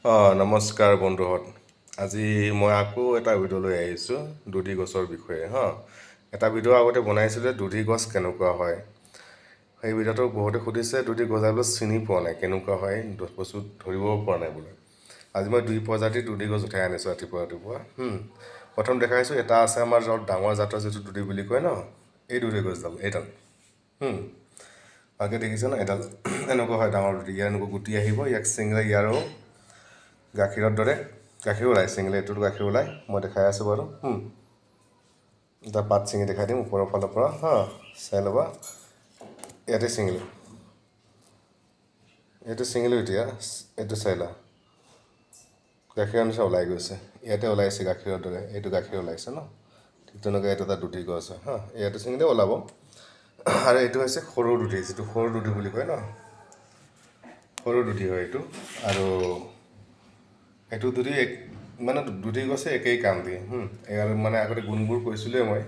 অঁ, নমস্কাৰ বন্ধুহঁত। আজি মই আকৌ এটা ভিডিঅ' লৈ আহিছোঁ দূধি গছৰ বিষয়ে। এটা ভিডিঅ' আগতে বনাইছিলোঁ, দূধি গছ কেনেকুৱা হয়। সেই ভিডিঅ'টো বহুতে সুধিছে, দূধি গছ বোলে চিনি পোৱা নাই, কেনেকুৱা হয় বস্তু ধৰিব পৰা নাই বোলে। আজি মই দুই প্ৰজাতিৰ দূধি গছ উঠাই আনিছোঁ ৰাতিপুৱা ৰাতিপুৱা। প্ৰথম দেখাইছোঁ, এটা আছে আমাৰ য'ত ডাঙৰ জাতৰ যিটো দূধি বুলি কয় ন, এই দূধি গছডাল এইডাল। ভালকৈ দেখিছে ন? এডাল এনেকুৱা হয় ডাঙৰ দূধি। ইয়াৰ এনেকুৱা গুটি আহিব। ইয়াক ছিঙিলে ইয়াৰো গাখীৰৰ দৰে গাখীৰ ওলায়। ছিঙিলে এইটোত গাখীৰ ওলায়। মই দেখাই আছোঁ বাৰু। এটা পাত ছিঙি দেখাই দিম ওপৰৰ ফালৰ পৰা। হা, চাই ল'বা। ইয়াতে ছিঙিলোঁ, এইটো ছিঙিলোঁ। এতিয়া এইটো চাই লোৱা, গাখীৰৰ নিচিনা ওলাই গৈছে। ইয়াতে ওলাইছে গাখীৰৰ দৰে, এইটো গাখীৰ ওলাইছে ন? ঠিক তেনেকৈ এইটো এটা দূধি গছ হয়। হা, ইয়াতে ছিঙিলে ওলাব। আৰু এইটো হৈছে সৰু দূধি, যিটো সৰু দূধি বুলি কয় ন, সৰু দূধি হয় এইটো। আৰু এইটো দূধি এক মানে দূধি গছে একেই কাম দিয়ে। ইয়াৰ মানে আগতে গুণবোৰ কৈছিলোঁৱে মই।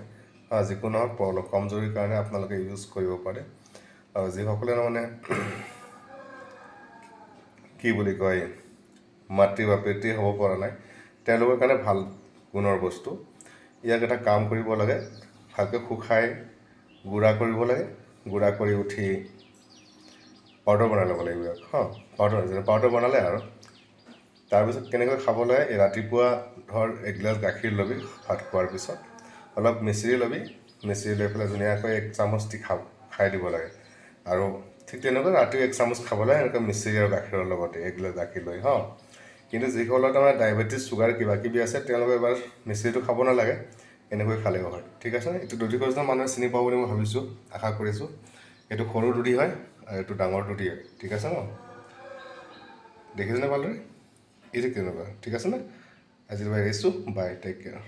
যিকোনো হওক, অলপ কমজোৰিৰ কাৰণে আপোনালোকে ইউজ কৰিব পাৰে। আৰু যিসকলে মানে কি বুলি কয়, মাতৃ বা পিতৃ হ'ব পৰা নাই, তেওঁলোকৰ কাৰণে ভাল গুণৰ বস্তু। ইয়াক এটা কাম কৰিব লাগে, ভালকৈ শুকাই গুড়া কৰিব লাগে। গুড়া কৰি উঠি পাউডাৰ বনাই ল'ব লাগিব ইয়াক। হা, পাউডাৰ বনালে আৰু তাৰপিছত কেনেকৈ খাব লাগে? ৰাতিপুৱা ধৰ এগিলাচ গাখীৰ ল'বি, ভাত খোৱাৰ পিছত অলপ মিচিৰি ল'বি। মিচিৰি লৈ পেলাই ধুনীয়াকৈ এক চামুচ দি খাই দিব লাগে। আৰু ঠিক তেনেকৈ ৰাতিও এক চামুচ খাব লাগে এনেকৈ মিচিৰি আৰু গাখীৰৰ লগতে এগিলাচ গাখীৰ লৈ। কিন্তু যিসকলৰ তাৰমানে ডায়েবেটিছ, চুগাৰ কিবা কিবি আছে, তেওঁলোকে এবাৰ মিচিৰিটো খাব নালাগে, এনেকৈ খালেও হয়। ঠিক আছে। এইটো দূধি গছডাল মানুহে চিনি পাব বুলি মই ভাবিছোঁ, আশা কৰিছোঁ। এইটো সৰু দূধি হয় আৰু এইটো ডাঙৰ দূধি হয়। ঠিক আছে ন? দেখিছেনে ভালদৰে? এইটো কেনেকুৱা? ঠিক আছে নে? আজিলৈ এৰিছোঁ। Bye, take care.